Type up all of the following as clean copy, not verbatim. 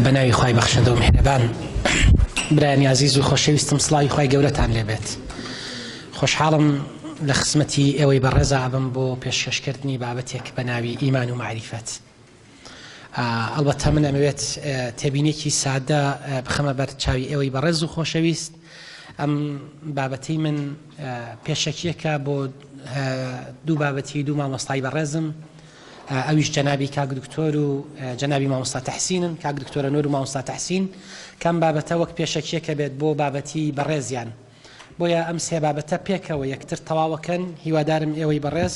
بەناوی خوای بەخشندە و میهرەبان. برایانی ئازیز و خۆشەویستم سڵاوی خوای گەورەتان لێبێت. خۆشحاڵم لە خزمەتی ئێوەی بەڕێزا ئەبم بۆ پێشکەشکردنی بابەتێک بە ناوی ئیمان و مەعریفەت. ئەڵبەتە من ئەمەوێت تێبینێکی سادە بخەمە بەر چاوی ئێوەی بەڕێز و خۆشەویست. ئەم بابەتەی من پێشەکیەکە بۆ دوو بابەتی دوو مامۆستای بەڕێزم ئەویش جەنابی کاک دکتۆر و جەنابی مامۆستا تەحسینن، کاک دکتۆرە نور و مامۆستا تەحسین، کە ئەم بابەتە وەک پێشەکیەکە بێت بۆ بابەتی بەڕێزیان. بۆیە ئەم سێ بابەتە پێکەوە یەکتر تەواوەکەن، هیوادارم ئێوەی بەڕێز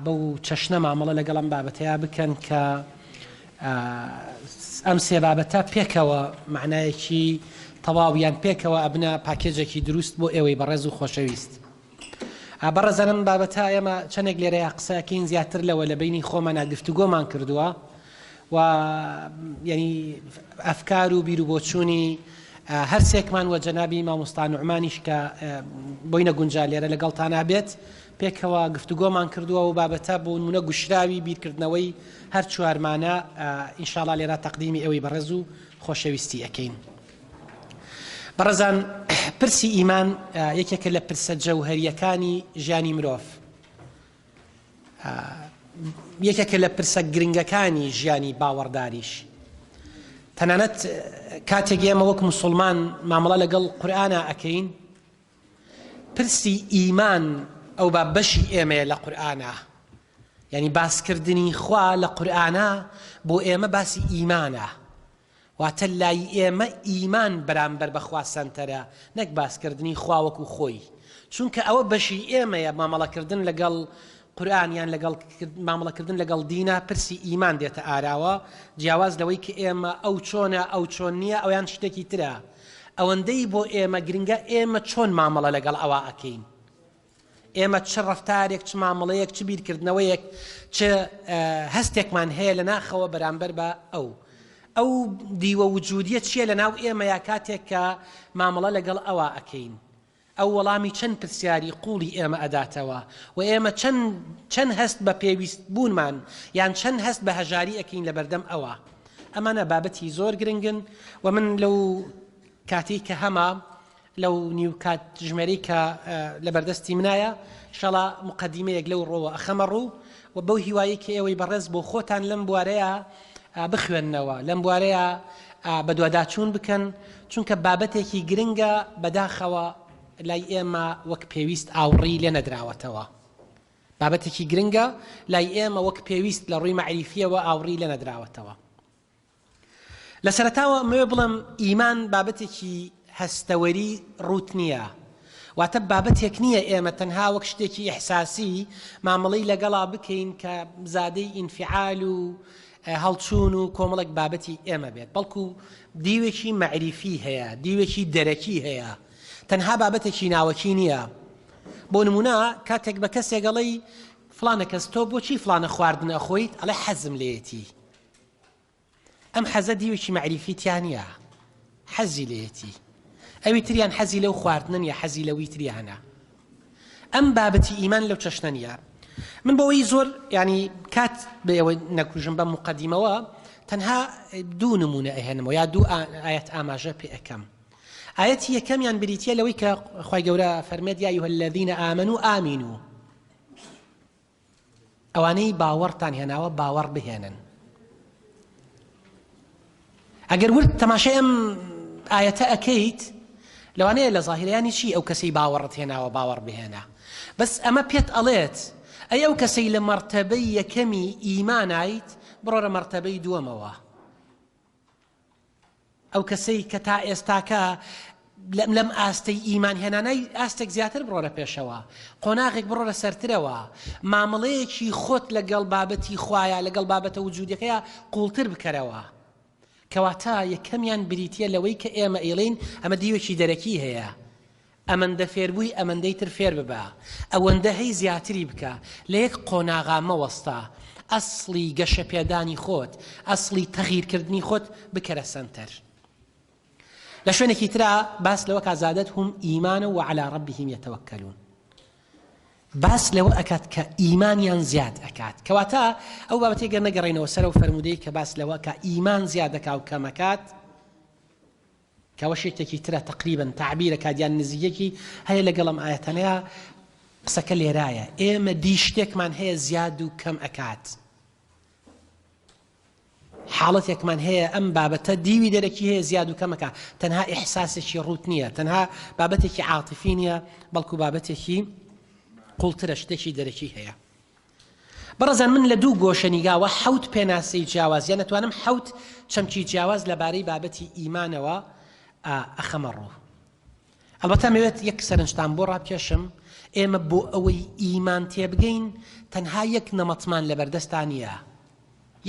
بەو چەشنە مامەڵە لەگەڵ ئەم بابەتەیا بکەن کە ئەم سێ بابەتە پێکەوە مەعنایەکی تەواو یان پێکەوە ئەبنە پاکێجێکی دروست بۆ ئێوەی بەڕێز و خۆشەویست. بەڕێزان ئەم بابەتە ئێمە چەندێک لێرەیا قسە ئەکەین زیاتر لەوە لە بەینی خۆمانا گفتوگۆمان کردووە و یعنی ئەفکار و بیر و بۆچوونی هەرسێکمان وە جەنابی مامۆستا نوعمانیش کە بۆی نەگونجا لێرە لەگەڵتانا بێت پێکەوە گفتوگۆمان کردووە و بابەتە بۆ نمونە گوشراوی بیرکردنەوەی هەر چوارمانە ئینشاڵا لێرە تەقدیمی ئێوەی بەڕێز و خۆشەویستی ئەکەین. بەڕێزان پرسی ئیمان یەکێکە لە پرسە جەوهەریەکانی ژیانی مرۆڤ یەکێکە لە پرسە گرنگەکانی ژیانی باوەڕداریش تەنانەت کاتێک ئێمە وەک مسلمان مامەڵە لەگەڵ قورآە ئەەکەین پرسی ئیمان ئەو با بەشی ئێمەیە لە قورآە یعنی باسکردنی خوا لە قورآە بۆ ئێمە باسی ئیمانە واتە لای ئێمە ئیمان بەرامبەر بە خوا سەنتەرە نەک باسکردنی خوا وەکو خۆی چونکە ئەوە بەشی ئێمەیە مامەڵەکردن لەگەڵ قورئان یان لەگەڵ مامەڵەکردن لەگەڵ دینا پرسی ئیمان دێتە ئاراوە جیاواز لەوەی کە ئێمە ئەو چۆنە ئەو چۆن نییە ئەویان شتێکی ترە ئەوەندەی بۆ ئێمە گرنگە ئێمە چۆن مامەڵە لەگەڵ ئەوە ئەکەین ئێمە چ ڕەفتارێک، چ مامەڵەیەک، چ بیرکردنەوەیەک، چ هەستێکمان هەیە لە ناخەوە بەرامبەر بە ئەو. ئەو دیوە وجودیە چییە لە ناو ئێمەیا کاتێک کە مامەڵە لەگەڵ ئەوا ئەکەین؟ ئەو وەڵامی چەند پرسیاری قووڵی ئێمە ئەداتەوە و ئێمە چەند چەند هەست بە پێویست بوونمان یان چەند هەست بە هەژاری ئەکەین لە بەردەم ئەوا؟ ئەمانە بابەتی زۆر گرنگن و من لەو کاتەی کە هەمە لەو نیو کاتژمێرەی کە لە بەردەستی منایە ئیشەڵا موقەدیمەیەک لەو ڕۆوە ئەخەمە ڕوو و بەو هیوایەی کە ئێوەی بەڕێز بۆ خۆتان لەم بوارەیە بخوێننەوە لەم بوارەیە بەدواداچوون بکەن چونکە بابەتێکی گرنگە بەداخەوە لای ئێمە وەک پێویست ئاوڕی لێ نەدراوەتەوە بابەتێکی گرنگە لای ئێمە وەک پێویست لە ڕووی مەعریفیەوە ئاوڕی لێ نەدراوەتەوە لە سەرەتاوە ئەمەوێ بڵێم ئیمان بابەتێکی هەستەوەری ڕووت نییە، واتە بابەتێک نییە ئێمە تەنها وەک شتێکی ئیحساسی مامەڵەی لەگەڵا بکەین کە زادەی ئینفعال و هەڵچوون و کۆمەڵێک بابەتی ئێمە بێت، بەڵکو دیوێکی مەعریفی هەیە، دیوێکی دەرەکی هەیە، تەنها بابەتێکی ناوەکی نییە. بۆ نمونە کاتێک بە کەسێک ئەڵێی فڵانە کەس تۆ بۆچی فڵانە خواردن ئەخۆیت؟ ئەڵێ حەزم لێیەتی. ئەم حەزە دیوێکی مەعریفی تیا نییە، حەزی لێیەتی. ئەوی تریان حەزی لەو خواردنە نییە، حەزی لەوی تریانە. ئەم بابەتی ئیمان لەو چەشنە نییە. من بۆ ئەوەی زۆر یانی کات بە ئێوە نەکوژم بەم موقەدیمەوە تەنها دوو نمونە ئەهێنمەوە یا دوو ئایەت ئاماژە پێ ئەکەم. ئایەتی یەکەمیان بریتییە لەوەی کە خوای گەورە فەرمێت یا ایها الذین آمنوا آمنوا ئەوانەی باوەڕتان هێناوە باوەڕ بهێنن. ئەگەر ورد تەماشای ئەم ئایەتە ئەکەیت لەوانەیە لە زاهیرەیانی چی ئەو کەسەی باوەڕت هێناوە باوەڕ بهێنە بەس ئەمە پێت ئەڵێت ئەی ئەو کەسەی لە مەرتەبەی یەکەمی ئیمانایت بڕۆرە مەرتەبەی دووەمەوە ئەو کەسەی کە تا ئێستاکە لەم ئاستەی ئیمان هێنانای ئاستێک زیاتر بڕۆرە پێشەوە، قۆناغێک بڕۆرە سەرترەوە، مامەڵەیەکی خۆت لەگەڵ بابەتی خوایا، لەگەڵ بابەتە وجودیەکەیا قوڵتر بکەرەوە. کەواتە یەکەمیان بریتیە لەوەی کە ئێمە ئەیڵێین ئەمە دیوێکی دەرەکی هەیە، ئەمەندە فێربووی ئەمەندەی تر فێر ببە ئەوەندە هەی زیاتری بکە لە یەک قۆناغا مەوەستە ئەسڵی گەشەپێدانی خۆت ئەسڵی تەغیرکردنی خۆت بکەرە سەنتەر لە شوێنێکی ترا باس لەوە کا زادتهم ایمانا وعلی ربهم یتوکلون. باس لەوە ئەکات کە ئیمانیان زیاد ئەکات. کەواتە ئەو بابەتەی گەر نەگەڕێینەوە سەر ئەو فەرموودەی کە باس لەوە ئەکا ئیمان زیاد ئەکا و کەم ئەکات، کە ئەوە شتێکی ترە تەقریبەن تەعبیر ئەکات یان نزیکیەکی هەیە لەگەڵ ئەم ئایەتانەیا، قسەکە لێرایە ئێمە دی شتێکمان هەیە زیاد و کەم ئەکات. حاڵەتێکمان هەیە ئەم بابەتە دیوی دەرەکی هەیە زیاد و کەمەکە تەنها ئیحساسێکی ڕووت نییە تەنها بابەتێکی عاتیفی نییە بەڵکو بابەتێکی قوڵترە شتێکی دەرەکی هەیە بەڕێزان من لە دوو گۆشەنیگاوە حەوت پێناسەی جیاواز یان ئەتوانم حەوت چەمکی جیاواز لەبارەی بابەتی ئیمانەوە ئەخەمە ڕوو ئەڵبەتە ئەمەوێت یەک سەرنجتان بۆ ڕابکێشم، ئێمە بۆ ئەوەی ئیمان تێبگەین تەنها یەک نەمەتمان لەبەردەستا نییە،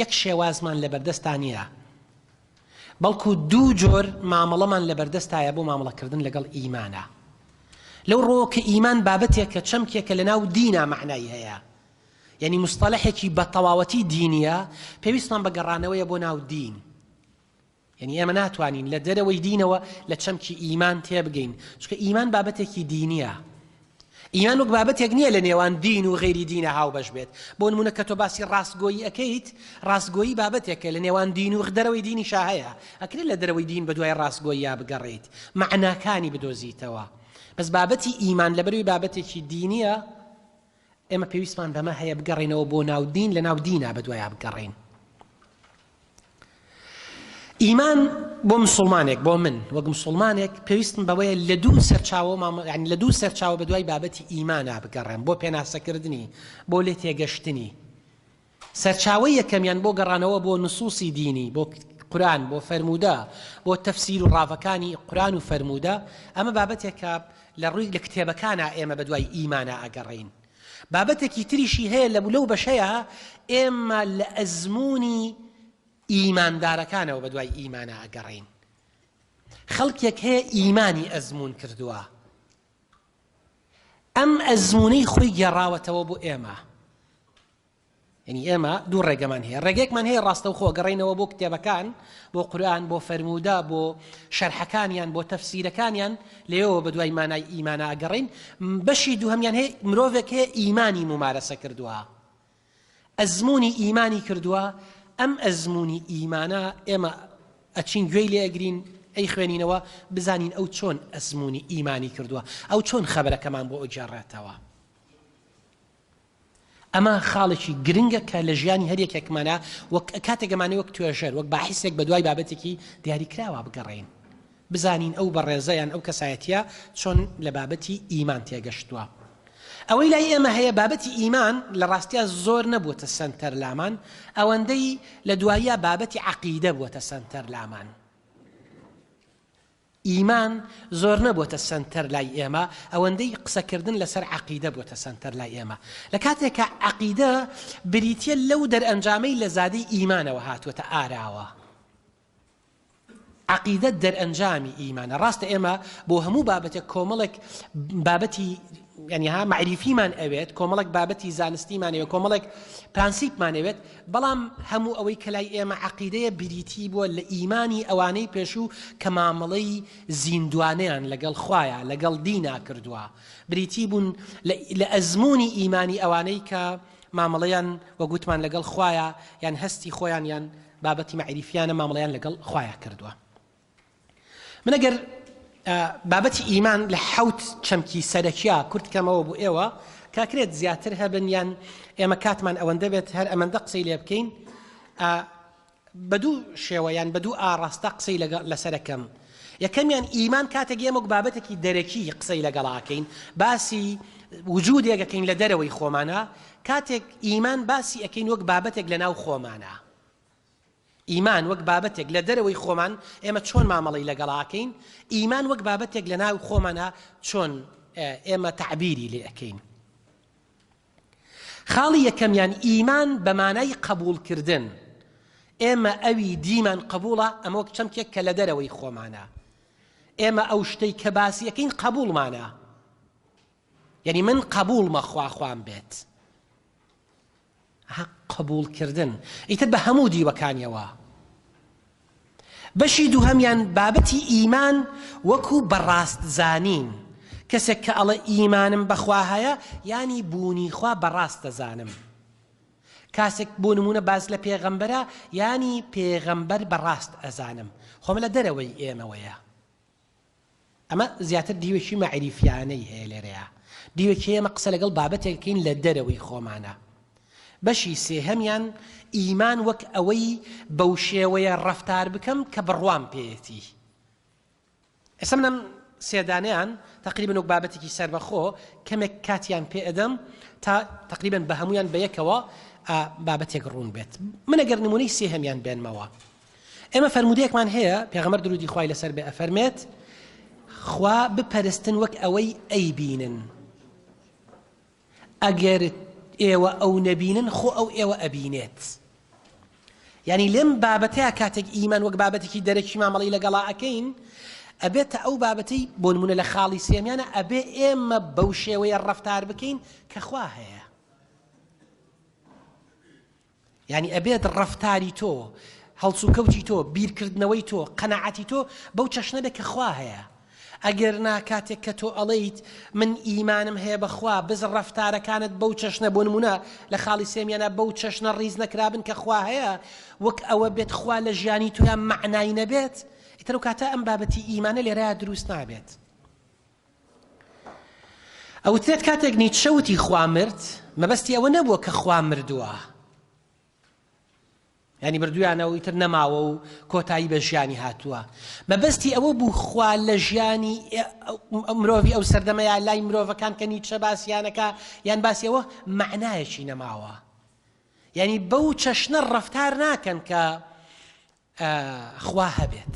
یەک شێوازمان لەبەردەستا نییە، بەڵکو دوو جۆر مامەڵەمان لەبەردەستایە بۆ مامەڵەکردن لەگەڵ ئیمانە. لەو ڕووەوە کە ئیمان بابەتێکە، چەمکێکە لەناو دینا مەعنای هەیە، یەنی موستەلەحێکی بەتەواوەتی دینییە، پێویستمان بە گەڕانەوەیە بۆ ناو دین. یەنی ئێمە ناتوانین لە دەرەوەی دینەوە لە چەمکی ئیمان تێبگەین، چونکە ئیمان بابەتێکی دینییە. ئیمان وەک بابەتێک نییە لە نێوان دین و غەیری دینە هاوبەش بێت. بۆ نموونە کە تۆ باسی ڕاستگۆیی ئەکەیت، ڕاستگۆیی بابەتێکە لە نێوان دین و دەرەوەی دینیشا هەیە. ئەکرێت لە دەرەوەی دین بەدوای ڕاستگۆییا بگەڕێیت، مەعناکانی بدۆزیتەوە. بەس بابەتی ئیمان لەبەرئەوەی بابەتێکی دینییە، ئێمە پێویستمان بەمە هەیە بگەڕێینەوە بۆ ناو دین، لە ناو دینا بەدوایا بگەڕێین. ئیمان بۆ مسوڵمانێک، بۆ من وەک مسوڵمانێک پێویستم بەوەیە لە دوو سەرچاوە یعنی لە دوو سەرچاوە بەدوای بابەتی ئیمانا بگەڕێم بۆ پێناسەکردنی، بۆ لێ تێگەشتنی. سەرچاوەی یەکەمیان بۆ گەڕانەوە بۆ نصوصی دینی، بۆ قورئان، بۆ فەرموودە، بۆ تەفسیر و ڕاڤەکانی قورئان و فەرموودە، ئەمە بابەتێکە لە ڕووی لە کتێبەکانا ئێمە بەدوای ئیمانا ئەگەڕێین. بابەتێکی تریشی هەیە لە لەو بەشەیا ئێمە لە ئەزموونی ئیماندارەکانەوە بەدوای ئیمانا ئەگەڕێین. خەڵکێک هەیە ئیمانی ئەزموون کردووە. ئەم ئەزموونەی خۆی گێڕاوەتەوە بۆ ئێمە. یەنی ئێمە دوو ڕێگەمان هەیە، ڕێگەیەکمان هەیە ڕاستەوخۆ گەڕێینەوە بۆ کتێبەکان، بۆ قورئان، بۆ فەرموودە، بۆ شەرحەکانیان، بۆ تەفسیرەکانیان، لەوێوە بەدوای مانای ئیمانا ئەگەڕێین. بەشی دووهەمیان هەیە مرۆڤێک هەیە ئیمانی مومارەسە کردووە، ئەزموونی ئیمانی کردووە، ئەم ئەزموونی ئیمانە ئێمە ئەچین گوێی لێ ئەگرین، ئەیخوێنینەوە، بزانین ئەو چۆن ئەزموونی ئیمانی کردووە، ئەو چۆن خەبەرەکەمان بۆ ئەگێڕێتەوە. ئەمە خاڵێکی گرنگە کە لە ژیانی هەر یەکێکمانا وەک کاتێک ئەمانەوێ وەک توێژەر، وەک باحیسێک بە دوای بابەتێکی دیاریکراوا بگەڕێین، بزانین ئەو بەڕێزە یان ئەو کەسایەتییە چۆن لە بابەتی ئیمان تێگەشتووە. ئەوەی لای ئێمە هەیە بابەتی ئیمان لە ڕاستیا زۆر نەبووەتە سەنتەر لامان، ئەوەندەی لە دواییا بابەتی عەقیدە بووەتە سەنتەر لامان. ئیمان زۆر نەبۆتە سەنتەر لای ئێمە ئەوەندەی قسەکردن لەسەر عەقیدە بۆتە سەنتەر لای ئێمە لە کاتێکا عەقیدە بریتیە لەو دەرئەنجامەی لە زادەی ئیمانەوە هاتووەتە ئاراوە عەقیدە دەرئەنجامی ئیمانە ڕاستە ئێمە بۆ هەموو بابەتێک کۆمەڵێک بابەتی یعنی ها مەعریفیمان ئەوێت کۆمەڵێک بابەتی زانستیمان ئەوێت کۆمەڵێک پرانسیپمان ئەوێت بەڵام هەموو ئەوەی کە لای ئێمە عەقیدەیە بریتی بووە لە ئیمانی ئەوانەی پێشوو کە مامەڵەی زیندوانەیان لەگەڵ خوایا لەگەڵ دینا کردووە بریتی بوون لە ئەزموونی ئیمانی ئەوانەی کە مامەڵەیان وەک وتمان لەگەڵ خوایا یان هەستی خۆیان یان بابەتی مەعریفیانە مامەڵەیان لەگەڵ خوایا کردووە. من ئەگەر بابەتی ئیمان لە حەوت چەمکی سەرەکیا کورت کەمەوە بۆ ئێوە کاکرێت زیاتر هەبن یان ئێمە کاتمان ئەوەندە بێت هەر ئەمەندە قسەی لێ بکەین بە دوو شێوە یان بە دوو ئاڕاستە قسەی لەسەرەکەم یەکەمیان ئیمان کاتێک ئێمە وەک بابەتێکی دەرەکی قسەی لەگەڵاکەین باسی وجودێکەکەین لە دەرەوەی خۆمانە کاتێک ئیمان باسی ئەەکەین وەک بابەتێک لە ناو خۆمانە ئیمان وەک بابەتێک لە دەرەوەی خۆمان ئێمە چۆن مامەڵەی لەگەڵا ئەکەین، ئیمان وەک بابەتێک لە ناو خۆمانا چۆن ئێمە تەعبیری لێ ئەکەین. خاڵی یەکەمیان ئیمان بە مانای قەبوڵکردن، ئێمە ئەوی دیمان قەبوڵە، ئەمە وەک چەمکێک کە لە دەرەوەی خۆمانە، ئێمە ئەو شتەی کە باسی ئەکەین قەبوڵمانە، یەنی من قەبوڵمە خوا خوام بێت. هەق قبوڵ کردن ئیتر بە هەموو دیوەکانیەوە. بەشی دووهەمیان بابەتی ئیمان وەکو بەڕاست زانین. کەسێک کە ئەڵێ ئیمانم بە خوا هەیە یانی بوونی خوا بە ڕاست دەزانم. کاسێک بۆ نموونە باس لە پێغەمبەرە یانی پێغەمبەر بە ڕاست ئەزانم. خۆ ئەمە لە دەرەوەی ئێمەوەیە. ئەمە زیاتر دیوێکی مەعریفیانەی هەیە لێرەیا. دیوێکی هەیە ئێمە قسە لەگەڵ بابەتێک ئەکەین لە دەرەوەی خۆمانە. بەشی سێهەمیان ئیمان وەک ئەوەی بەوشێوەیە ڕەفتار بکەم کە بڕوام پێیەتی. ئێستا من ئەم سێدانەیان تەقریبەن وەک بابەتێکی سەربەخۆ کەمێک کاتیان پێ ئەدەم تا تەقریبەن بە هەمویان بە یەکەوە بابەتێک ڕوون بێت. من ئەگەر نمونەی سێهەمیان بێنمەوە ئێمە فەرموودەیەکمان هەیە پێغەمبەر درودی خوای لەسەر بێ ئەفەرمێت خوا بپەرستن وەک ئەوەی ئەیبینن ئەگەر ئێوە ئەو نەبینن خۆ ئەو ئێوە ئەبینێت. یانی لەم بابەتەیا کاتێک ئیمان وەک بابەتێکی دەرەکی مامەڵەی لەگەڵا ئەکەین ئەبێتە ئەو بابەتەی بۆ نمونە لە خاڵی سێمیانە ئەبێ ئێمە بەو شێوەیە ڕەفتار بکەین کە خوا هەیە. یانی ئەبێت ڕەفتاری تۆ، هەڵسوکەوتی تۆ، بیرکردنەوەی تۆ، قەناعەتی تۆ بەو چەشنە بێت کە خوا هەیە. ئەگەر نا کاتێک کە تۆ ئەڵێیت من ئیمانم هەیە بە خوا بەس ڕەفتارەکانت بەو چەشنە بۆ نمونە لە خاڵی سێمیانە بەو چەشنە ڕیز نەکرابن کە خوا هەیە وەک ئەوە بێت خوا لە ژیانی تۆیا مەعنای نەبێت ئیتر ئەو کاتە ئەم بابەتی ئیمانە لێرەیا دروست نابێت. ئەوترێت کاتێک نیتشە وتی خوا مرد مەبەستی ئەوە نەبووە کە خوا مردووە ینی مردویانە و ئیتر نەماوە و کۆتایی بە ژیانی هاتووە مەبەستی ئەوە بوو خوا لە ژیانی مرۆڤی ئەو سەردەمەیە لای مرۆڤەکان کە نیتشە باسییانەکە یان باسی ئەوە معنایەکی نەماوە یعنی بەو چەشنە ڕەفتار ناکەن کە خوا هەبێت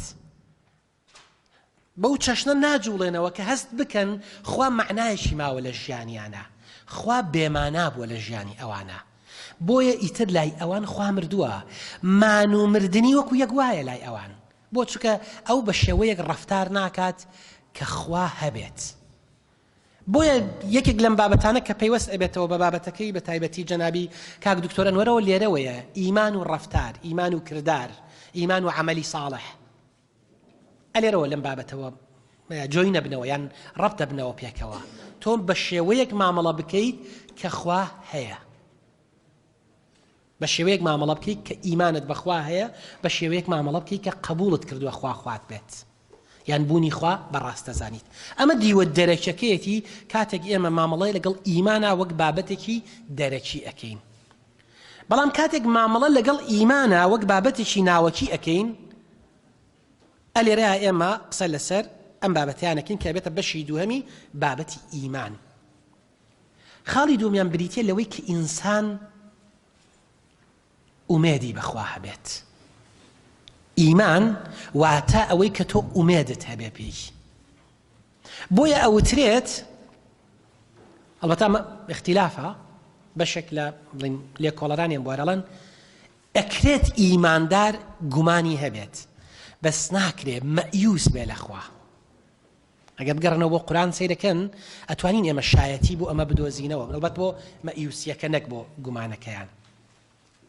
بەو چەشنە ناجوڵێنەوە کە هەست بکەن خوا مەعنایەکی ماوە لە ژیانیانا، خوا بێمانا بووە لە ژیانی ئەوانا. بۆیە ئیتر لای ئەوان خوا مردووە. مان و مردنی وەکو یەک وایە لای ئەوان. بۆ؟ چونکە ئەو بە شێوەیەک ڕەفتار ناکات کە خوا هەبێت. بۆیە یەکێک لەم بابەتانە کە پەیوەست ئەبێتەوە بە بابەتەکەی بە تایبەتی جەنابی کاک دکتۆر ئەنوەرەوە لێرەوەیە، ئیمان و ڕەفتار، ئیمان و کردار، ئیمان و عەمەلی ساڵح. ئەلێرەوە لەم بابەتەوە جۆی نەبنەوە یان ڕەبت دەبنەوە پێکەوە تۆ بە شێوەیەک مامەڵە بکەیت کە خوا هەیە بە شێوەیەک مامەڵە بکەیت کە ئیمانت بەخوا هەیە بە شێوەیەک مامەڵە بکەیت کە قبوڵت کردووە خوا خوات بێت یان بوونی خوا بەڕاست دەزانیت ئەمە دیوە دەرەکیەکەیەتی کاتێک ئێمە مامەڵەی لەگەڵ ئیمانا وەک بابەتێکی دەرەکی ئەەکەین بەڵام کاتێک مامەڵە لەگەڵ ئیمانا وەک بابەتێکی ناوەکی ئەکەین ئە لێرەیا ئێمە قسە لەسەر ئەم بابەتەیان ئەکەین کە ئەبێتە بەشی دووهەمی بابەتی ئیمان. خاڵی دووەمیان بریتیە لەوەی کە ئینسان ئومێدی بەخوا هەبێت. ئیمان واتە ئەوەی کە تۆ ئومێدت هەبێ پێی. بۆیە ئەوترێت ئەڵبەتە ئەمە ئیختیلافە بەشێک لە بڵێن لێکۆڵەرانی ئەم بوارە ئەڵێن ئەکرێت ئیماندار گومانی هەبێت بەس ناکرێ مەئیوس بێ لە خوا ئەگەر بگەڕنەوە بۆ قوران سەیرەکەن ئەتوانین ئێمە شایەتی بۆ ئەمە بدۆزینەوە ئەڵبەت بۆ مەئیوسیەکە نەک بۆ گومانەکەیان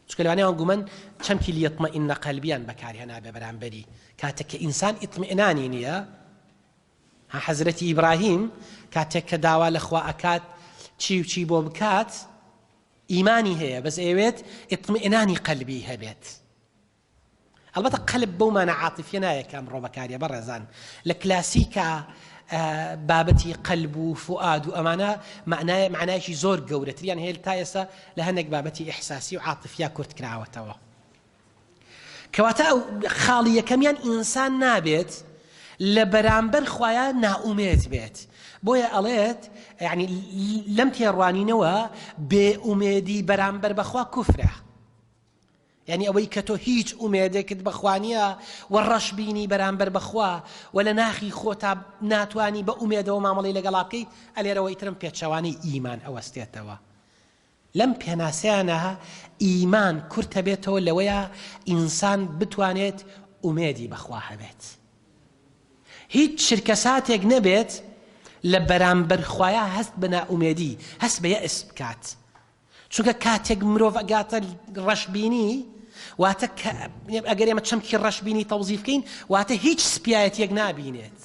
چونکە لەوانەیە ئەوان گومەن چەمکی لیطمئن قلبیان بەکارهێنابێ بەرامبەری کاتێک کە ئینسان ئیطمئنانی نییە ها حەزرەتی ئیبراهیم کاتێک کە داوا لە خوا ئەکات چی و چی بۆ بکات ئیمانی هەیە بەس ئەیەوێت ئیطمئنانی قەلبی هەبێت ئەڵبەتە قەلب بەو مانا عاتیفیە نایە کە ئەمڕۆ بەکاریە بەڕێزان لە کلاسیکا بابەتی قەلب و فوئاد و ئەمانە معنای معنایەکی زۆر گەورەتریان هەیە تا ئێستا لە هەندێک بابەتی ئیحساسی و عاتیفیا کورت کراوەتەوە کەواتە ئەو خاڵی یەکەمیان ئینسان نابێت لە بەرامبەر خوایە نائومێد بێت بۆیە ئەڵێت یعنی لەم تێڕوانینەوە بێ ئومێدی بەرامبەر بەخوا کوفرە یانی ئەوەی کە تۆ هیچ ئومێدێکت بە خوا نییە و ڕەش بینی بەرامبەر بە خوا و لە ناخی خۆتا ناتوانی بە ئومێدەوە مامەڵەی لەگەڵا بکەیت، ئەلێرەوە ئیترم پێچەوانەی ئیمان ئەوەستێتەوە. لەم پێناسەیانە ئیمان کورتەبێتەوە لەوەیا ئینسان بتوانێت ئومێدی بە خوا هەبێت. هیچ چرکەساتێک نەبێت لە بەرامبەر خوایا هەست بە نائومێدی، هەست بە یەئس بکات. چونکە کاتێک مرۆڤ ئەگاتە ڕەشبینی واتە ئەگەر ئێمە چەمکی ڕەشبینی تەوزیف بکەین واتە هیچ سپیایەتیەک نابینێت.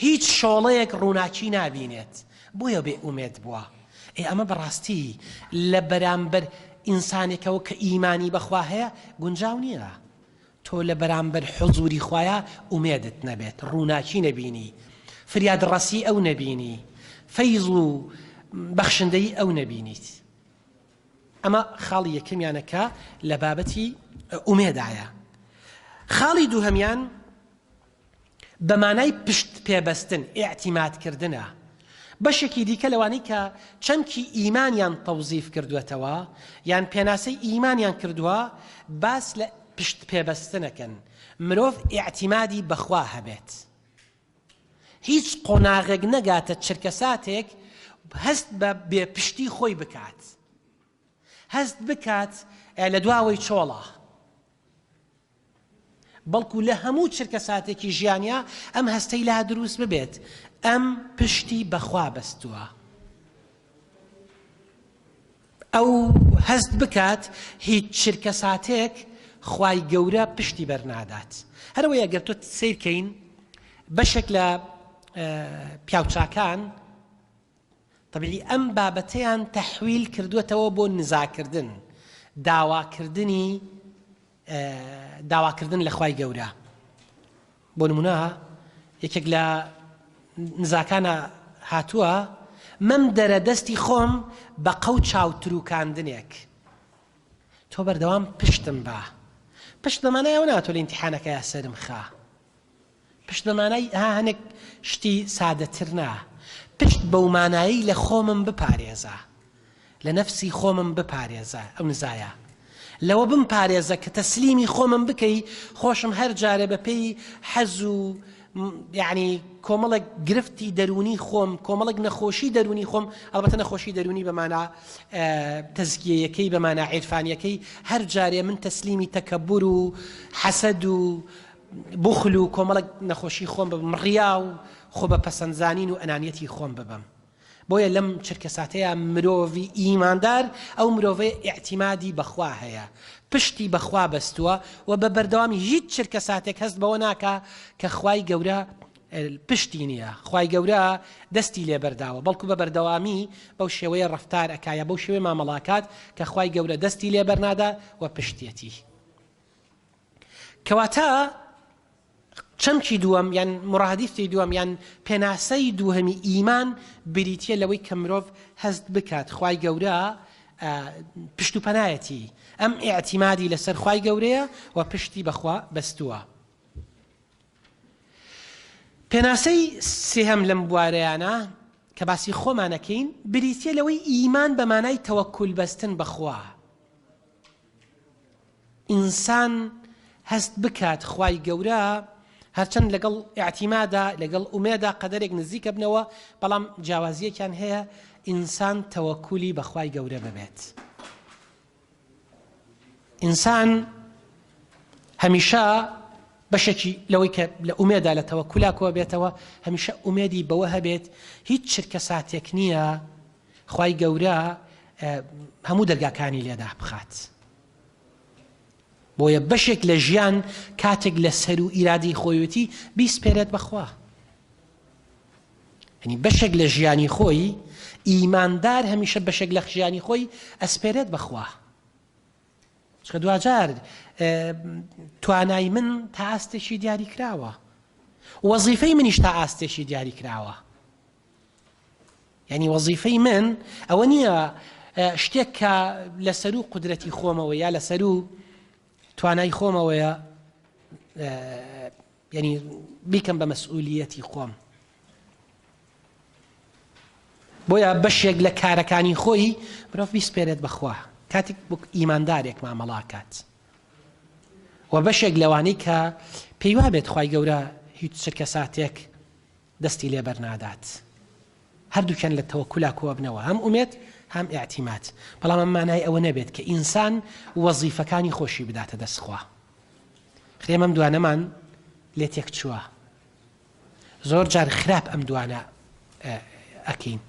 هیچ شۆڵەیەک ڕووناکی نابینێت بۆیە بێ ئومێد بووە. ئێ ئەمە بەڕاستی لە بەرامبەر ئینسانێکەوە کە ئیمانی بەخوا هەیە گونجاو نییە. تۆ لە بەرامبەر حزوری خوایا ئومێدت نەبێت، ڕووناکی نەبینی، فریادڕەسی ئەو نەبینی، فەیز و بەخشندەیی ئەو نەبینیت. ئەمە خاڵی یەکەمیانە کە لە بابەتی ئومێدایە. خاڵی دووهەمیان بە مانای پشت پێبەستن، ئیعتیماد کردنە. بەشێکی دیکە لەوانەی کە چەمکی ئیمانیان تەوزیف کردووەتەوە یان پێناسەی ئیمانیان کردووە باس لە پشت پێبەستنەکەن، مرۆڤ ئیعتیمادی بە خوا هەبێت. هیچ قۆناغێک نەگاتە چرکەساتێک هەست بە بێ پشتی خۆی بکات. هەست بکات لە دواوەی چۆڵە. بەڵکو لە هەموو چرکەساتێکی ژیانیا ئەم هەستەی لا دروست ببێت ئەم پشتی بەخوا بەستووە. ئەو هەست بکات هیچ چرکەساتێک خوای گەورە پشتی بەرنادات. هەرەوەیە گەر تۆ سەیرکەین بەشێک لە پیاوچاکان تەبیعی ئەم بابەتەیان تەحویل کردووەتەوە بۆ نزاکردن، داواکردنی داواکردن لە خوای گەورە. بۆ نمونە یەکێک لە نزاکانە هاتووە مەم دەرە دەستی خۆم بە قەو چاوتروکاندنێک تۆ بەردەوام پشتم بە پشت بەمانای ئەوە نا تۆ لە ئیمتیحانەکەیا سەرم خە پشت بە مانای ها هەنێک شتی سادەتر نا، پشت بەو مانایەی لە خۆمم بپارێزە، لە نەفسی خۆمم بپارێزە، ئەو نزایە لەوە بمپارێزە کە تەسلیمی خۆمم بکەی، خۆشم هەر جارێ بە پێی حەز و یەعنی کۆمەڵێک گرفتی دەروونی خۆم، کۆمەڵێک نەخۆشی دەروونی خۆم، ئەڵبەتە نەخۆشی دەروونی بە مانا تەزکیەیەکەی، بە مانا عیرفانیەکەی، هەر جارێ من تەسلیمی تەکەبور و حەسەد و بوخل و کۆمەڵێک نەخۆشی خۆم ببم، ڕیا و خۆ بە پەسەندزانین و ئەنانیەتی خۆم ببم. بۆیە لەم چرکەساتەیا مرۆڤی ئیماندار ئەو مرۆڤەیە ئیعتیمادی بە خوا هەیە، پشتی بە خوا بەستووە و بە بەردەوامی هیچ چرکەساتێک هەست بەوە ناکا کە خوای گەورە پشتی نییە، خوای گەورە دەستی لێ بەرداوە، بەڵکو بە بەردەوامی بەو شێوەیە ڕەفتار ئەکا یا بەو شێوەیە مامەڵە ئەکات کە خوای گەورە دەستی لێ بەرنادا و پشتیەتی. کەواتە چەمکی دووەم یان مڕادیفی دووەم یان پێناسەی دووهەمی ئیمان بریتە لەوەی کە مرۆڤ هەست بکات خوای گەورە پشت و پەنایەتی ئەم ئیعتیمادی لەسەر خوای گەورەیە و پشتی بەخوا بەستووە. پێناسەی سێهەم لەم بوارەیانە کە باسی خۆمانەکەین بریتە لەوەی ئیمان بە مانای تەوەکول بەستن بەخوا ئینسان هەست بکات خوای گەورە هەرچەند لەگەڵ ئیعتیمادا لەگەڵ ئومێدا قەدەرێک نزیکە بنەوە بەڵام جیاوازیەکیان هەیە ئینسان تەوەکولی بەخوای گەورە ببێت ئینسان هەمیشە بەشێکی لەوەی کە لە ئومێدا لە تەوەکولا کۆ بێتەوە هەمیشە ئومێدی بەوە هەبێت هیچ چرکە ساتێک نییە خوای گەورە هەموو دەرگاکانی لێ دابخات بۆیە بەشێک لە ژیان کاتێک لە سەر و ئیرادی خۆیەتی بیسپێرێت بەخوا ینی بەشێک لە ژیانی خۆی ئیماندار هەمیشە بەشێک لە ژیانی خۆی ئەسپێرێت بەخوا چکە دواجار توانای من تا ئاستێکی دیاری کراوە وەزیفەی منیش تا ئاستێکی دیاری کراوە یانی وەزیفەی من ئەوە نییە شتێک کە لە سەرو قودرەتی خۆمەوە یا لە سەرو توانای خۆمەوەیە یعنی بیکەم بە مەسئولیەتی خۆم بۆیە بەشێک لە کارەکانی خۆی مرۆڤ بیسپێرێت بەخوا کاتێک بۆ ئیماندارێک مامەڵاکات و بەشێک لەوانەی کە پێی وابێت خوای گەورە هیچ چرکە ساتێک دەستی لێ بەرنادات هەردووکیان لە تەوەکولا کۆئەبنەوە هەم ئومێد هەم ئیعتیماد بەڵام ئەم مانای ئەوە نەبێت کە ئینسان وەزیفەکانی خۆشی بداتە دەست خوا خرێم ئەم دوانەمان لێ تێک چووە زۆر جار خراپ ئەم دوانە ئەکەین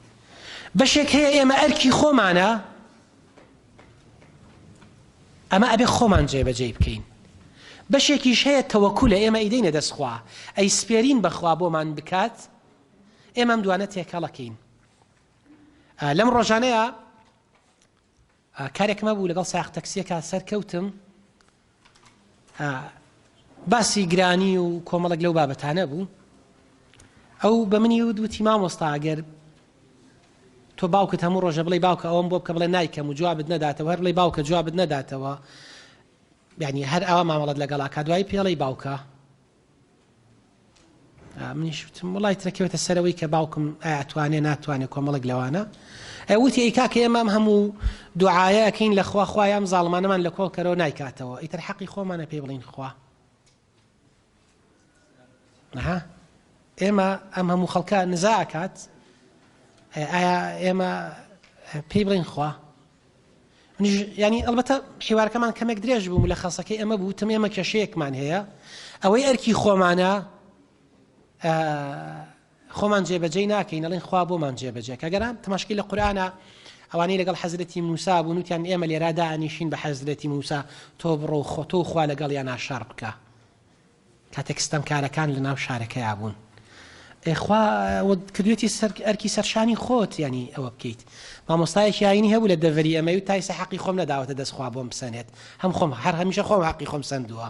بەشێک هەیە ئێمە ئەرکی خۆمانە ئەمە ئەبێ خۆمان جێبەجێی بکەین. بەشێکیش هەیە تەوەکولە ئێمە ئەیدەینە دەست خوا، ئەیسپێرین بە خوا بۆمان بکات. ئێمە ئەم دوانە تێکەڵەکەین. لەم ڕۆژانەیە کارێکم هەبوو لەگەڵ ساق تەکسیەکە سەرکەوتم باسی گرانی و کۆمەڵک لەو بابەتانە بوو ئەو بە منی و دوتی مامۆستا ئەگەر تۆ باوکت هەموو ڕۆژە بڵێ باوکە ئەوم بۆ بکە بڵێ نایکەم و جوابت نەداتەوە هەر بڵێ باوکە جوابت نەداتەوە یعنی هەر ئەوە مامەڵەت لەگەڵا کا دوایی پێڵی باوکە منیش وتم وڵی ترەکەوێتە سەرەوەی کە باوکم ئایا ئەتوانێ ناتوانێ کۆمەڵێک لەوانە وتی ئەی کاکە ئێمە ئەم هەموو دوعاە ئەکەین لە خوا خوایە ئەم زاڵمانەمان لە کۆڵ کەرەوە نایکاتەوە ئیتر حەقی خۆمانە پێی بڵین خوا ها ئێمە ئەم هەموو خەڵکە نزا ئەکات ئایا ئێمە پێی بڵین خوا منیش یانی ئەڵبەتە حیوارەکەمان کەمێک درێژ بوو ملەخەسەکەی ئەمە بوو وتم ئێمە کێشەیەکمان هەیە ئەوەی ئەرکی خۆمانە خۆمان جێبەجێی ناکەین ئەڵێن خوا بۆمان جێبەجێ کە گەران تەماشکی لە قورئانە ئەوانەی لەگەڵ حەزرەتی موسا بوون وتیان ئێمە لێرا دانیشین بە حەزرەتی موسا تۆ بڕۆ خۆ تۆ خوا لەگەڵیان شەڕ بکە کاتێک ستەمکارەکان لەناو شارەکەیا بوون. ئێ خوا کردوێتی سەر ئەرکی سەرشانی خۆت یانی ئەوە بکەیت. مامۆستایەکی ئاینی هەبوو لە دەڤەری ئەمەی و تایسە حەقی خۆم نەداوەتە دەست خوا بۆم بسەنێت. هەم خۆم هەر هەمیشە خۆم حەقی خۆم سەندووە.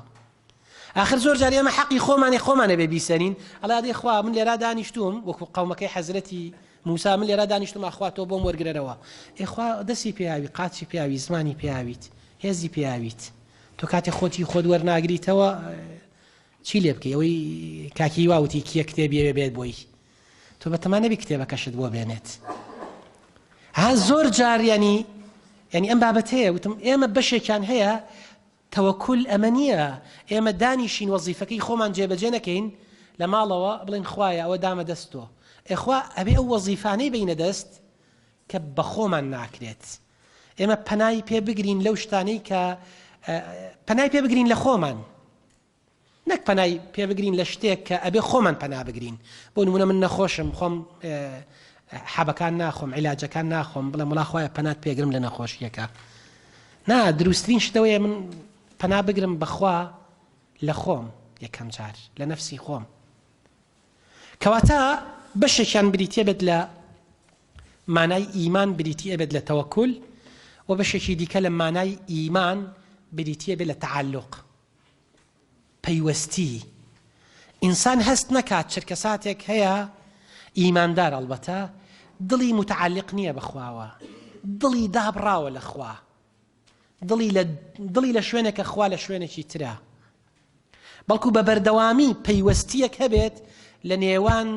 ئاخر زۆر جار ئێمە حەقی خۆمانی خۆمانە بێ بیسەنین. ئەڵێ ئەدەی خوا من لێرا دانیشتووم وەکو قەومەکەی حەزرەتی موسا من لێرا دانیشتووم ئاخوا تۆ بۆم وەرگرەرەوە. ئێ خوا دەستی پێیاوی قاچی پێیاوی زمانی پێیاویت هێزی پێیاویت. تۆ کاتێ خۆت هی خۆت وەرناگریتەوە چی لێ بکەی ئەوەی کاکی هیوا وتی کیە کتێبی ئەوێ بێت بۆی تۆ بەتەما نەبی کتێبەکەشت بۆ بێنێت ها زۆر جار ینی ینی ئەم بابەتەیە وتم ئێمە بەشێکیان هەیە تەوەکل ئەمە نییە ئێمە دانیشین وەزیفەکەی خۆمان جێبەجێ نەکەین لە ماڵەوە بڵێن خوایە ئەوە دامە دەست تۆ ئێخوا ئەبێ ئەو وەزیفانەی بینە دەست کە بەخۆمان ناکرێت ئێمە پەنای پێ بگرین لەو شتانەی کە پەنای پێ بگرین لە خۆمان نەک پەنای پێ بگرین لە شتێک کە ئەبێ خۆمان پەنا بگرین بۆ نمونە من نەخۆشم خۆم حەبەکان ناخۆم عیلاجەکان ناخۆم بڵێم وڵا خوایە پەنات پێگرم لە نەخۆشیەکە نا دروستترین شتەوەیە من پەنا بگرم بەخوا لە خۆم یەکەم جار لە نەفسی خۆم کەواتە بەشێکیان بریتە بێت لە مانای ئیمان بریتی ئەبێت لە تەوەکول، وە بەشێکی دیکە لە مانای ئیمان بریتی ئەبێت لە تەعەلوق، پەیوەستی. ئینسان هەست نەکات چرکەساتێک هەیە ئیماندار ئەڵبەتە دڵی متعلق نییە بە خواوە، دڵی دابڕاوە لە خوا، دڵی لە دڵی لە شوێنێکە خوا لە شوێنێکی ترە. بەڵکو بە بەردەوامی پەیوەستییەک هەبێت لە نێوان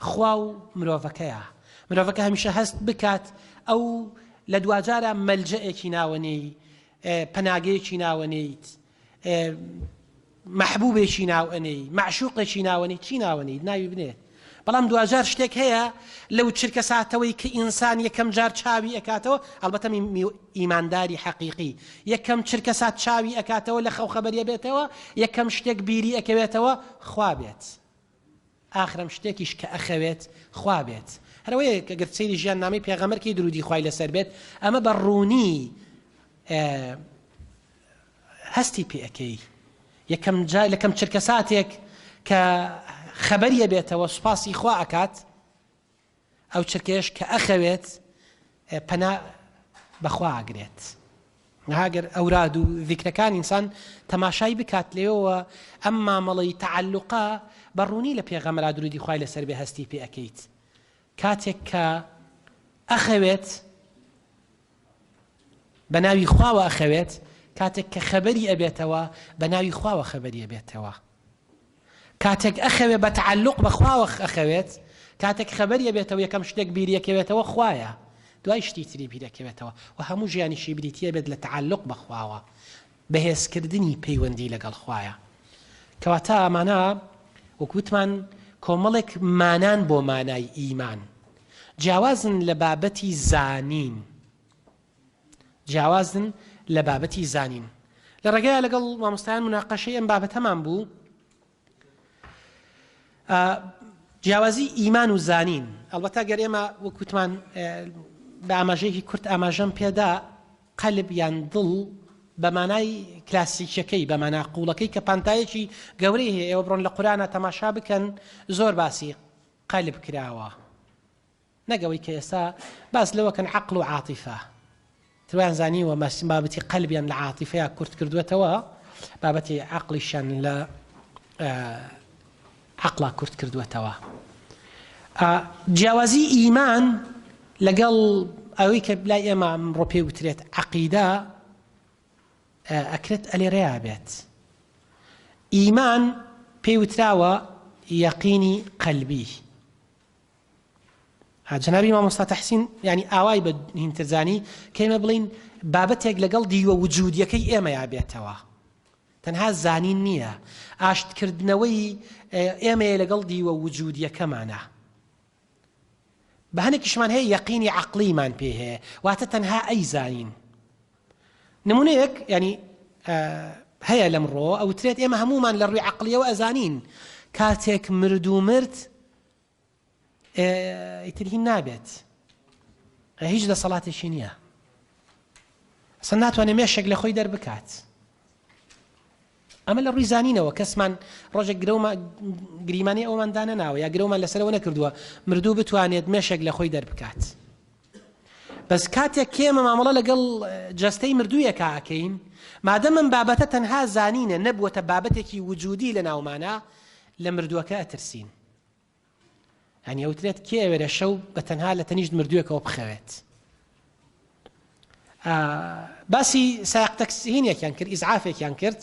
خوا و مرۆڤەکەیە. مرۆڤەکە هەمیشە هەست بکات ئەو لە دواجارا مەلجەئێکی ناوەنێی، پەناگەیەکی ناوەنێیت، مەحبوبێکی ناو ئەنێی، مەعشوقێکی ناوەنێی، چی ناوەنێیت ناوی بنێ. بەڵام دواجار شتێک هەیە لەو چرکە ساتەوەی کە ئینسان یەکەم جار چاوی ئەکاتەوە، ئەڵبەتە ئیمانداری حەقیقی یەکەم چرکە سات چاوی ئەکاتەوە لە خەو خەبەری ئەبێتەوە، یەکەم شتێک بیری ئەکەوێتەوە خوا بێت. ئاخرم شتێکیش کە ئەخەوێت خوا بێت. هەر ئەوەیە کە گەر سەیری ژیاننامەی پێغەمبەر کەی دروودی خوای لەسەر بێت ئەمە بە ڕوونی هەستی پێ ئەکەی. یەکەم جار لەکەم چرکەساتێک کە خەبەری ئەبێتەوە سوپاسی خوا ئەکات ئەو چرکەیەش کە ئەخەوێت پەنا بەخوا ئەگرێت. ئەگەر ئەوراد و زیکرەکان ئینسان تەماشای بکات لێوەوە ئەم مامەڵەی تەعەلوقە بە ڕوونی لە پێغەمبەرا درودی خوای لەسەر بێ هەستی پێ ئەکەیت کاتێک کە ئەخەوێت بە ناوی خواوە ئەخەوێت کاتێک کە خەبەری ئەبێتەوە بە ناوی خواوە خەبەری ئەبێتەوە کاتێک ئەخەوێ بە تەعەلوق بە خواوە ئەخەوێت، کاتێک خەبەری ئەبێتەوە یەکەم شتێک بیری ئەکەوێتەوە خوایە، دوای شتی تری بیر ئەکەوێتەوە و هەموو ژیانیشی بریتی ئەبێت لە تەعەلوق بە خواوە، بەهێزکردنی پەیوەندی لەگەڵ خوایە. کەواتە ئەمانە وەک وتمان کۆمەڵێک مانان بۆ مانای ئیمان، جیاوازن لە بابەتی زانین. جیاوازن لە بابەتی زانین. لە ڕێگەیا لەگەڵ مامۆستایان مناقەشەی ئەم بابەتەمان بوو. جیاوازی ئیمان و زانین ئەڵبەتە گەر ئێمە وەک وتمان بە ئاماژەیەکی کورت ئاماژەم پێدا قەلب یان دڵ. بە مانای کلاسیکیەکەی، بە مانا قووڵەکەی کە پانتایەکی گەورەی هەیە، ئێوە بڕۆن لە قورئانا تەماشا بکەن زۆر باسی قەلب کراوە، نەک ئەوەی کە ئێستا باس لەوە کەن عەقڵ و عاتیفە. تر وایان زانیوە بابەتی قەلبیان لە عاتیفەیا کورت کردووەتەوە، بابەتی عەقڵیشیان لە عەقڵا کورت کردووەتەوە. جیاوازی ئیمان لەگەڵ ئەوەی کە لای ئێمە ئەمڕۆ پێی وترێت عەقیدە ئەکرێت ئەلێرەیا بێت. ئیمان پێی وتراوە یەقینی قەلبی. جەنابی مامۆستا تەحسین یانی ئاوای بە هینتر زانی کە ئێمە بڵێین بابەتێک لەگەڵ دیوە وجودیەکەی ئێمەیا بێتەوە. تەنها زانین نییە، ئاشتکردنەوەی ئێمەیە لەگەڵ دیوە وجودیەکەمانا. بە هەنێکیشمان هەیە یەقینی عەقڵیمان پێ هەیە، واتە تەنها ئەیزانین. نمونەیەک یانی هەیە لەمڕۆ ئەوترێت ئێمە هەموومان لە ڕووی عەقڵیەوە ئەزانین کاتێک مرد و مرد ئیتر هین نابێت هیچ دەسەڵاتێکی نییە ئەسە ناتوانێت مێشێک لە خۆی دەربکات ئەمە لە ڕووی زانینەوە کەسمان ڕۆژێک گرەوما گریمانی ئەومان دانەناوە یا گرەومان لەسەرەوە نەکردووە مردوو بتوانێت مێشێک لە خۆی دەربکات بەس کاتێک کێمە مامەڵە لەگەڵ جەستەی مردوویەکە ئەکەین مادەم ئەم بابەتە تەنها زانینە نەبووەتە بابەتێکی وجودی لە ناومانە لە مردووەکە ئەترسین یانی ئەوترێت کێ ئەوێرە شەو بە تەنها لە تەنیشت مردووێکەوە بخەوێت باسی سایق تەکسهینێکیان کرد ئیزعافێکیان کرد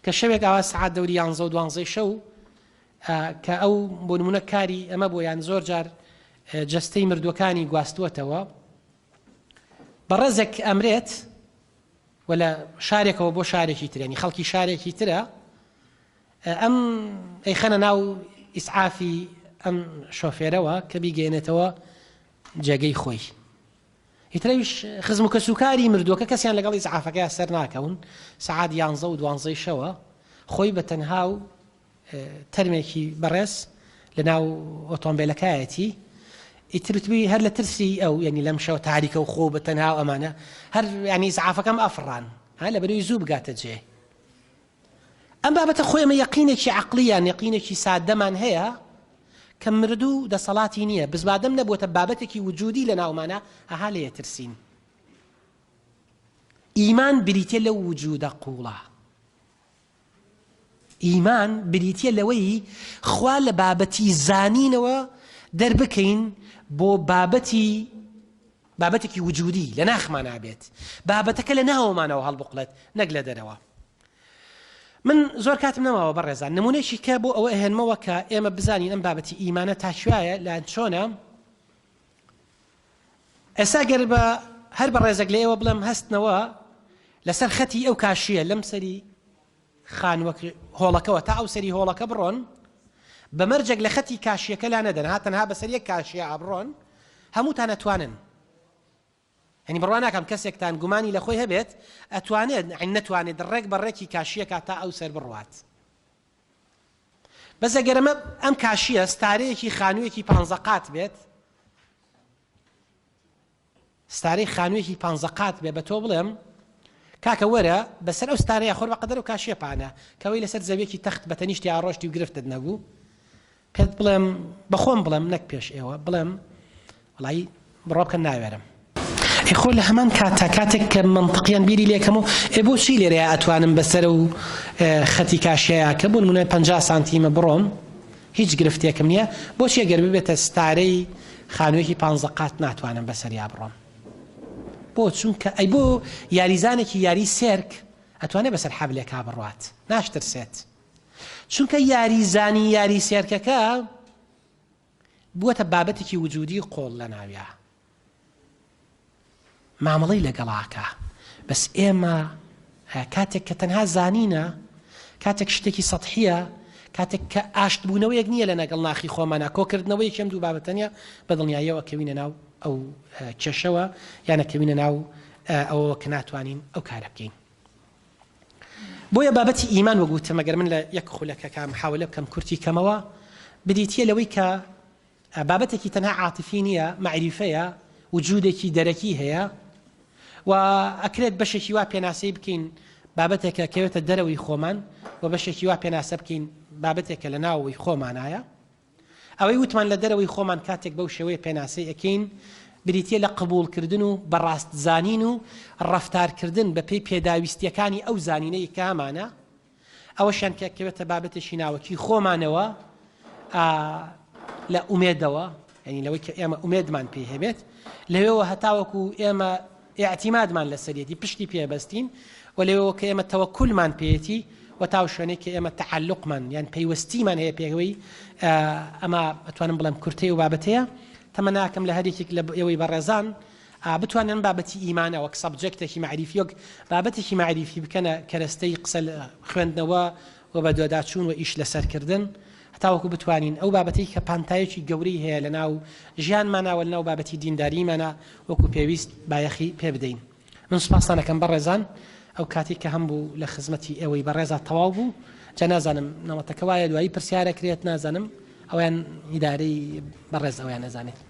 کە شەوێک ئاوا سعات دەوری یانزە و دوانزەی شەو کە ئەو بۆ نمونە کاری ئەمە بۆ یان زۆر جار جەستەی مردووەکانی گواستووەتەوە بەڕێزێک ئەمرێت و لە شارێکەوە بۆ شارێکی ترێنی خەڵکی شارێکی ترە ئەم ئەیخەنە ناو ئیسعافی ئەم شۆفێرەوە کە بیگەێنێتەوە جێگەی خۆی. ئیتر ئەویش خزم و کەسوکاری مردووەکە کەسیان لەگەڵ ئیسعافەکەیا سەر ناکەون، سەعات یانزە و دوانزەی شەوە خۆی بە تەنها و تەرمێکی بەڕێز لە ناو ئۆتۆمبێلەکایەتی، ئیتر وتبووی هەر لە ترسی ئەو یعنی لەم شەوە تاریکە و خۆ بە تەنها و ئەمانە هەر یعنی ئیسعافەکەم ئەفڕان ها لەبەرەوەی زوو بگاتە جێ. ئەم بابەتە خۆی ئەمە یەقینێکی عەقڵی یان یەقینێکی سادەمان هەیە کە مردوو دەسەڵاتی نییە بس مادەم نەبووەتە بابەتێکی وجودی لە ناومانە ئەها لێ ترسین. ئیمان بریتە لەو وجودە قوڵە. ئیمان بریتە لەوەی خوا لە بابەتی زانینەوە دەربکەین بۆ بابەتی بابەتێکی وجودی لە ناخمانا بێت، بابەتەکە لە ناوەمانەوە هەڵبقڵێت نەک لە دەرەوە. من زۆر کاتم نەماوە بەڕێزان، نمونەیەکی کە بۆ ئەوە ئەهێنمەوە کە ئێمە بزانین ئەم بابەتی ئیمانە تا کوایە لایەن چۆنە. ئێستا گەر بە هەر بەڕێزێک لە ئێوە بڵێم هەستنەوە لەسەر خەتی ئەو کاشیە لەم سەری خانووەک هۆڵەکەوە تا ئەو سەری هۆڵەکە بڕۆن بە مەرجێک لە خەتی کاشیەکە لا نەدەن ها تەنها بەسەر یەک کاشیە ئابڕۆن هەمووتان ئەتوانن یعنی بڕوا ناکەم کەسێکتان گومانی لە خۆی هەبێت ئەتوانێت یعنی نەتوانێت ڕێک بە ڕێکی کاشیەکە تا ئەو سەر بڕوات بەس ئەگەر ئەمە ئەم کاشیە ستارەیەکی خانوویەکی پانزە قات بێت ستارەی خانوویەکی پانزە قات بێ بە تۆ بڵێم کاکە وەرە بەسەر ئەو ستارەیە خۆر بە قەدەر و کاشیە پانە کەوەی لەسەر زەویەکی تەخت بە تەنیشتی ئاڕۆشتی و گرفتت نەبوو پێت بڵێم بەخۆم بڵێم نەک پێش ئێوە بڵێم وڵی بڕۆ بکەن ناوێرم. ئێ خۆ لە هەمان کاتا کاتێک کە مەنتقیان بیری لێکەم و ئێ بۆچی لێرەیا ئەتوانم بەسەر و خەتی کاشیەیا کە بۆ نمونە 50 سانتیمە بڕۆم هیچ گرفتێکم نییە بۆچی ئەگەر ببێتە ستارەی خانوویەکی پانزە قات ناتوانم بەسەریا بڕۆم بۆ چونکە ئەی بۆ یاریزانێکی یاری سێرک ئەتوانێت بەسەر حەبلێکا بڕوات ناشترسێت چونکە یاریزانی یاری سێرکەکە بووەتە بابەتێکی وجودی قۆڵ لە ناویا مامەڵەی لەگەڵ ئاکا بەس ئێمە کاتێک کە تەنها زانینە کاتێک شتێکی سەتحیە کاتێک کە ئاشتبوونەوەیەک نییە لە نەگەڵ ناخی خۆمانە کۆکردنەوەیەکی ئەم دوو بابەتە نیە بە دڵنیاییەوە کەوینە ناو ئەو کێشەوە یانە کەوینە ناو ئەوەوە کە ناتوانین ئەو کارە بکەین بۆیە بابەتی ئیمان وەک وتم ئەگەر من لە یەک خولەکەکە محاولە بکەم کورتی کەمەوە بریتییە لەوەی کە بابەتێکی تەنها عاتفی نییە، مەعریفەیە، وجودێکی دەرەکی هەیە و ئەکرێت بەشێکی وا پێناسەی بکەین بابەتێکە کەوێتە دەرەوەی خۆمان و بەشێکی وا پێناسە بکەین بابەتێکە لە ناوەوەی خۆمانایە. ئەوەی وتمان لە دەرەوەی خۆمان کاتێک بەو شێوەیە پێناسەی ئەکەین بریتیە لە قبوڵکردن و بەڕاست زانین و ڕەفتارکردن بەپێی پێداویستیەکانی ئەو زانینەی کە هەمانە، ئەوەشیان کە ئەکەوێتە بابەتێکی ناوەکی خۆمانەوە لە ئومێدەوە یعنی لەوەی کە ئێمە ئومێدمان پێی هەبێت لەوێوە هەتاوەکو ئێمە ئیعتیمادمان لەسەریەتی پشتی پێ بەستین و لەوێوە کە ئێمە تەوەکولمان پێیەتی و تاو شوێنێک کە ئێمە تەعەلوقمان یان پەیوەستیمان هەیە پێوەی ئەمە ئەتوانم بڵێم کورتەی و بابەتەیە تەمەناکەم لە هەر یەکێک لە ئێوەی بەڕێزان بتوانن ئەم بابەتی ئیمانە وەک subject ێکی مەعریفی وەک بابەتێکی مەعریفی بکەنە کەرەستەی قسە خوێندنەوە و بەدواداچوون و ئیش لەسەرکردن هەتاوەکو بتوانین ئەو بابەتەی کە پانتایەکی گەورەی هەیە لەناو ژیانمانا و لەناو بابەتی دینداریمانا وەکو پێویست بایەخی پێ بدەین. من سوپاستان ئەکەم بەڕێزان ئەو کاتەی کە هەمبوو لە خزمەتی ئێوەی بەڕێزا تەواو بوو جا نازانم نەمەتەکە وایە دوایی پرسیارەکرێت نازانم ئەویان ئیدارەی بەڕێز ئەویان ئەزانێت.